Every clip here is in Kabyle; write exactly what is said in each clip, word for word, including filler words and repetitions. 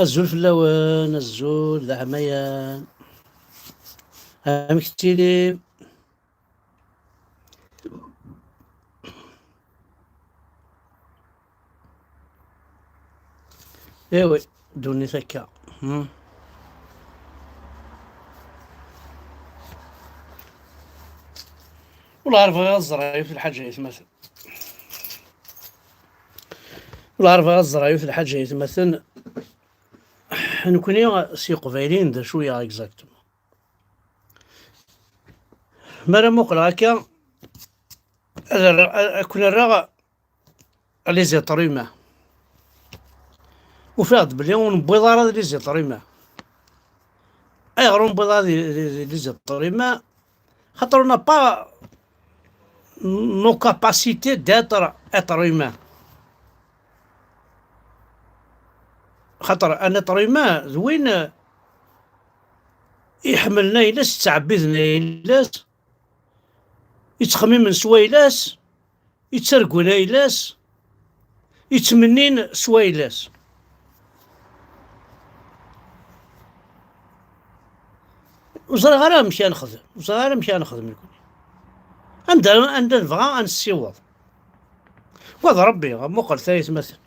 Azul fell-awen, azul d aḥmayan. Amek tili? Ewi, ddunit akka. Hmm. Ula ɣer bɣiɣ ad ẓreɣ yiwet lḥaǧa, ay atmaten. Ula ɣer bɣiɣ ad ẓreɣ yiwet lḥaǧa, ay atmaten. Nekkni s Iqbayliyen d acu-yaɣ exactement? Mi ara muqleɣ akka, ad rreɣ, ad, ad ken-rreɣ les êtres humains. Ufiɣ-d belli ur newwiḍ ara d les êtres humains. Ayɣer ur newwiḍ ara d, d, d les êtres humains? Xaṭer on n'a pas nos capacités d'être être humain. Xaṭer un être humain d win iḥemmlen ayla-s, yettɛebbiden ayla-s, yettxemmimen s wayla-s, yettargun ayla-s, yettmennin s wayla-s. Ur ẓriɣ ara amek ara nexdem, ur ẓriɣ ara amek ara nexdem nekkni. Anda, anda nebɣa ad nessiweḍ. Wa d Rebbi, muqlet ay atmaten.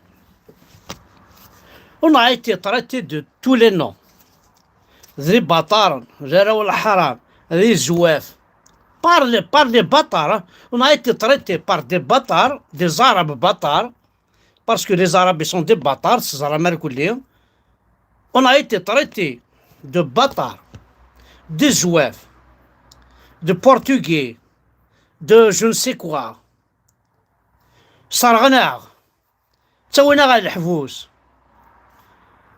On a été traité de tous les noms. D ibaṭaren, d arraw n leḥram, d izwaf. Par les, par des bâtards, hein. On a été traité par des bâtards, des Arabes bâtards, parce que les Arabes ils sont des bâtards, c'est Arabes. On a été traité de bâtards, des zouaves, de Portugais, de je ne sais quoi. Serɣen-aɣ. Ttawin-aɣ ɣer leḥbus.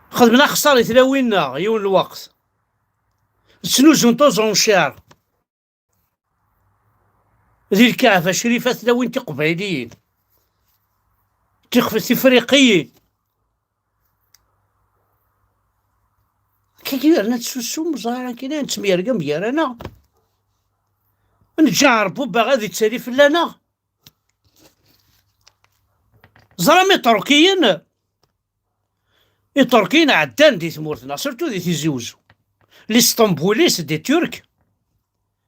Xedmen axeṣṣar i tlawin-nneɣ yiwen lweqt. Ttnuzun-t aux enchères. Di lkaɛba crifa tlawin tiqbayliyin. Tixf-, tifriqiyin. Kiki yerna tsusum, ẓar akkin, nettemyergam gar-aneɣ. Neǧǧa Ɛerbuba ad ittali fell-aneɣ. Ẓram Iṭerkiyen, Iṭerkiyen ɛeddan di tmurt-nneɣ, surtout di Tizi Uzzu. Les Stambouli, c'est des Turcs.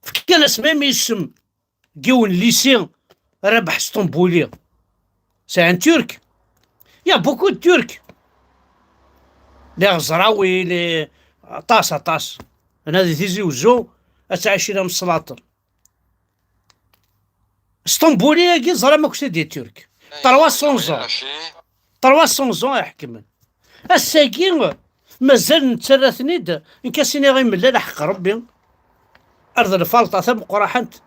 Fkan-as même isem n yiwen lycée, Rabeḥ Stambouli. C'est un Turc. Il y a beaucoup de Turcs. Les Ɣezrawi, les, aṭas, aṭas. Hna di Tizi Uzzu, ad ttɛicin am ṣṣlaṭen. Stambouli-agi, ẓram akk c'est des Turcs. Trois cents ans. Trois cents ans i ḥekmen. Ass-agi, mazal nettarra-ten-id, nekk a s-iniɣ imellal a ḥeqq Rebbi. Ar d lfalṭa tameqqraḥant,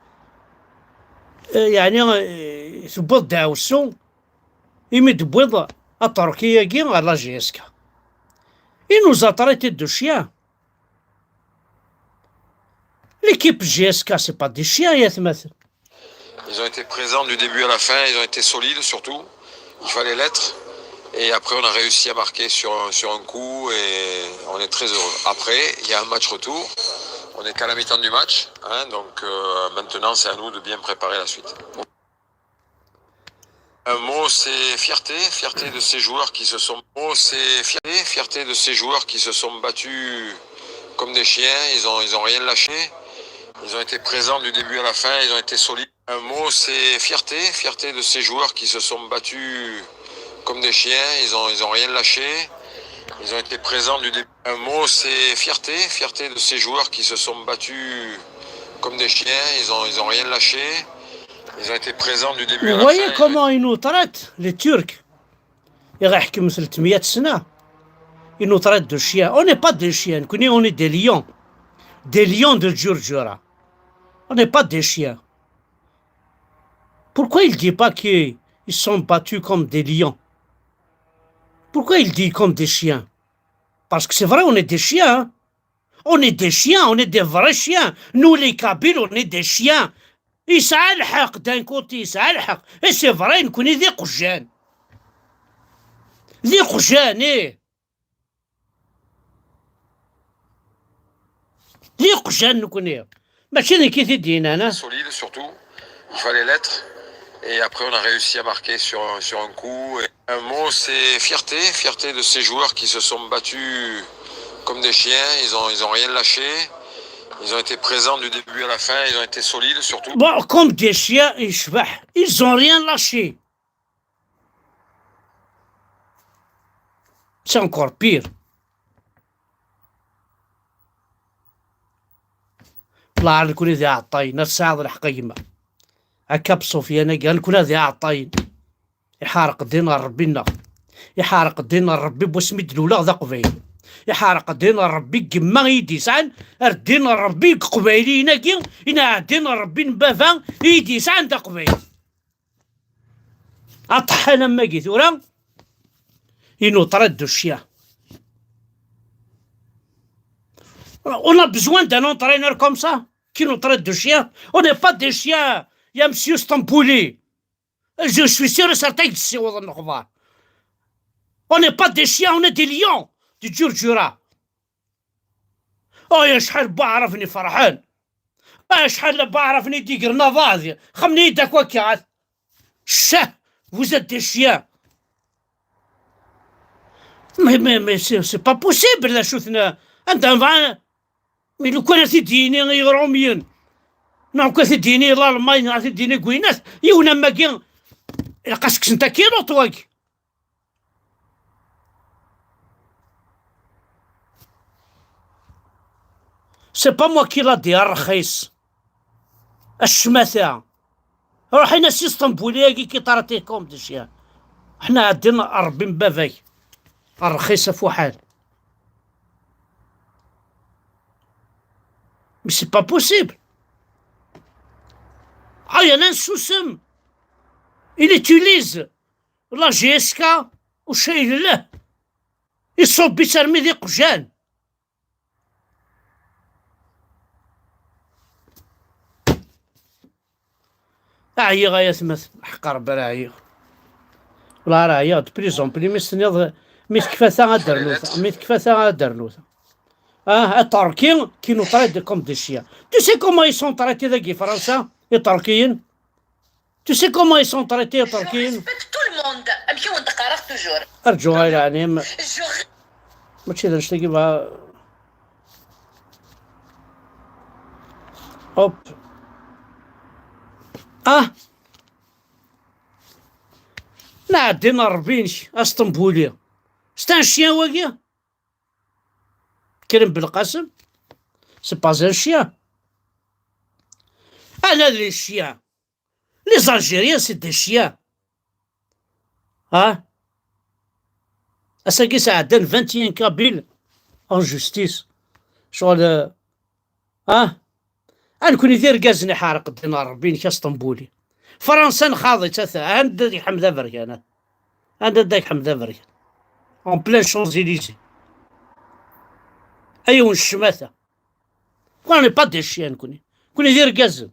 eh, yeɛni, eh, tewweḍ ddeɛwessu, imi d-tewwiḍ aṭerki-agi ɣer la J S K. Il nous a traités de chiens. L'équipe J S K, c'est pas des chiens, ay atmaten. Ils ont été présents du début à la fin, ils ont été solides surtout. Il fallait l'être. Et après, on a réussi à marquer sur un, sur un coup et on est très heureux. Après, il y a un match retour. On n'est qu'à la mi-temps du match, hein, donc, euh, maintenant, c'est à nous de bien préparer la suite. Un mot, c'est fierté, fierté de ces joueurs qui se sont, mot, c'est fierté, fierté de ces joueurs qui se sont battus comme des chiens. Ils ont, ils ont rien lâché. Ils ont été présents du début à la fin. Ils ont été solides. Un mot, c'est fierté, fierté de ces joueurs qui se sont battus comme des chiens. Ils ont, ils ont rien lâché. Ils ont été présents du début. Un mot, c'est fierté, fierté de ces joueurs qui se sont battus comme des chiens. Ils ont, ils ont rien lâché. Ils ont été présents du début à la fin. Vous voyez comment ils nous traitent, les Turcs? Ils nous traitent de chiens. On n'est pas des chiens, on est des lions. Des lions de Djurdjura. On n'est pas des chiens. Pourquoi il dit pas qu'ils sont battus comme des lions? Pourquoi il dit comme des chiens? Parce que c'est vrai, on est des chiens, hein. On est des chiens, on est des vrais chiens. Nous, les Kabyles, on est des chiens. Yesɛa lḥeqq, d'un côté, yesɛa lḥeqq. Et c'est vrai, nekkni d iqjan. D iqjan, eh. D iqjan, nekkni. Mačči d nekk i t-id-yennan, ah. Solide, surtout. Il fallait l'être. Et après, on a réussi à marquer sur, sur un coup. Et un mot, c'est fierté, fierté de ces joueurs qui se sont battus comme des chiens. Ils ont, ils ont rien lâché. Ils ont été présents du début à la fin. Ils ont été solides surtout. Bon, comme des chiens, ils ont rien lâché. C'est encore pire. Nekkni d iɛeṭṭayen, ad tesɛiḍ lḥeqq a gma. Akka Sufyan-agi, nekkni d iɛeṭṭayen. Iḥerq ddin n Ṛebbi-nneɣ. Iḥerq ddin n Ṛebbi n wasmi d-luleɣ d aqbayli. Iḥerq ddin n Ṛebbi n yemma i yi-d-yesɛan, ar ddin n Ṛebbi n yeqbayliyen-agi, inɛa ddin n Ṛebbi n baba i yi-d-yesɛan d aqbayli. Aṭeḥḥan am wagi tura, il nous traite de chien. On a besoin d'un entraîneur comme ça, qui nous traite de chien. On n'est pas des chiens, ya monsieur Stambouli. Je suis sûr et certain que c'est. On n'est pas des chiens, on est des lions, des Djurdjura. Ay, acḥal n waɛraben iferḥen! Acḥal n waɛraben i d-igren aḍad! Xemni-yi-d akk akka! Ccah! Vous êtes des chiens! Mais, mais, mais c'est, c'est pas possible, d acu-ten, anda bɣan, mais lukan ad t-id-yini i Iṛumyen, neɣ lukan ad t-id-yini i Lalman, neɣ ad t-id-yini i winnat, yiwen am wagi, ilaq ad s-kksen takiluṭ wagi. C'est pas moi qui l'a dit, rxis. Ccmata. Ruḥ in-as i Stambouli-agi qui traite comme des chiens. Ḥna ɛeddin Ṛebbi n baba-k. Rxis afuḥal. Mais c'est pas possible. Aya la nsusem. Il utilise la G S K u cayel leh. Iṣubb-itt armi d iqjan. Ɛyiɣ ay atma, ḥeqq Ṛebbi ara ɛyiɣ. Wala ara ɛyiɣ, de plus en plus, mi s-tenniḍ, mi tekfa ta ad d-rnu ta, mi tekfa ta ad d-rnu ta. Ah, Iṭerkiyen qui nous traitent comme des chiens. Tu sais comment ils sont traités dagi Fransa, Iṭerkiyen? Tu sais comment ils sont traités, Iṭerkiyen? Je respecte tout le monde. Amek i wen-d-qqareɣ toujours. Arǧu ay leɛnim. Je... Mačči d annect-agi bɣa. Hop. Ah. Nɛeddi n Ṛebbi-inek, Asṭembuli. C'est un chien wagi. Krim Belqasem, c'est pas un chien. Ala d les chiens. Les Algériens, c'est des chiens. Hein? Ass-agi sɛeddan vingt et un Kabyles en justice. Ccɣel, ah? A nekkni d irgazen iḥerq ddin n Ṛebbi-inek Asṭembuli. Fransa nxaḍ-itt, ata anda d-iḥmed aberkan, anda d-iḥmed aberkan. En plein Champs-Élysées. Ay wen ccmata. On n'est pas des chiens, nekkni. Nekkni d irgazen.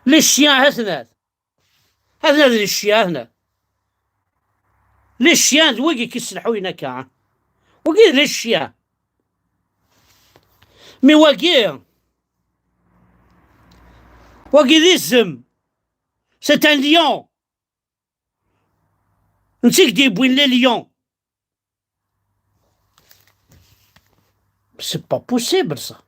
Les chiens, ha-ten-at. Ha-ten-at les chiens, ha-ten-at. Les chiens, d wigi k-isselḥuyen akka. Wigi d les chiens. Mais wagi, wagi d izem. C'est un lion. Netta i k-d-yewwin les lions. C'est pas possible, ça.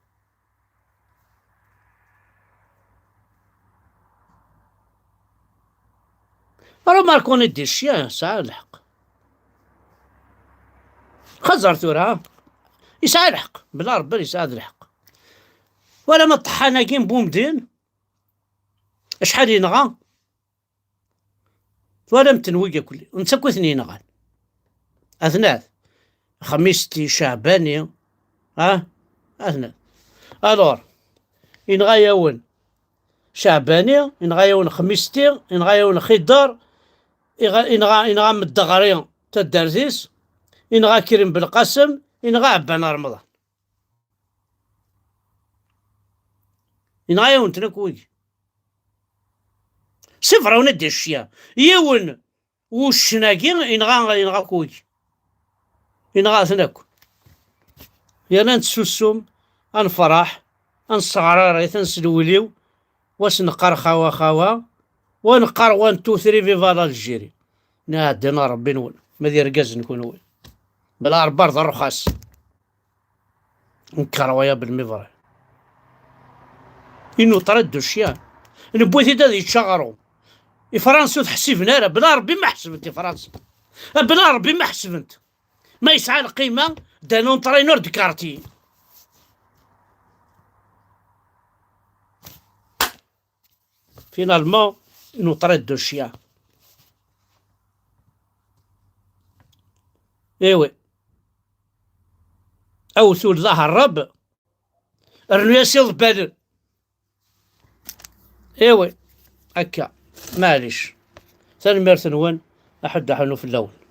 Remarque, on est des chiens, yesɛa lḥeqq. Xaẓer tura, yesɛa lḥeqq, bla Ṛebbi yesɛa lḥeqq. Wala ma ṭṭḥan-agi n Bumdin, acḥal yenɣa? Twalam-ten wigi akk-, netta akk i ten-yenɣan. Atnat. Xmisti, Ceɛbani, ah, atnat. Alors, yenɣa-yawen Ceɛbani, yenɣa-yawen Xmisti, yenɣa-yawen Xidar, iɣa-, yenɣa, yenɣa Meddeɣri taddart-is, yenɣa Krim Belqasem, yenɣa Ɛebban Remḍan. Yenɣa-yawen-ten akk wigi. C'est vrai, on est des chiens. Yiwen wuccen-agi yenɣa, yenɣa akk wigi. Yenɣa-ten akk. Yerna ad nsusum, ad nefreḥ, ad nesseɣrarit, ad neslewliw. Wa s-neqqar xawa xawa, wa neqqar one two three viva l'Algérie. Nɛeddi n Ṛebbi-nwen, ma d irgazen kunwi. Bla rebbar d ṛṛuxas. Nker waya belmi bɣi. Une autre de chien. Newwi-t-id ad yečč aɣrum. I Fransa ur t-ḥsiben ara. Bla Ṛebbi ma ḥesbent i Fransa. Bla Ṛebbi ma ḥesbent. Ma yesɛa lqima d'un entraîneur de quartier. Finalement, une autre de chien. Eh oui. Awtul d aherrab. Rnu-yas iḍebbalen. Eh oui. Akka. Maɛlic. Tanemmirt-nwen. Aḥuddu aḥunnu fell-awen.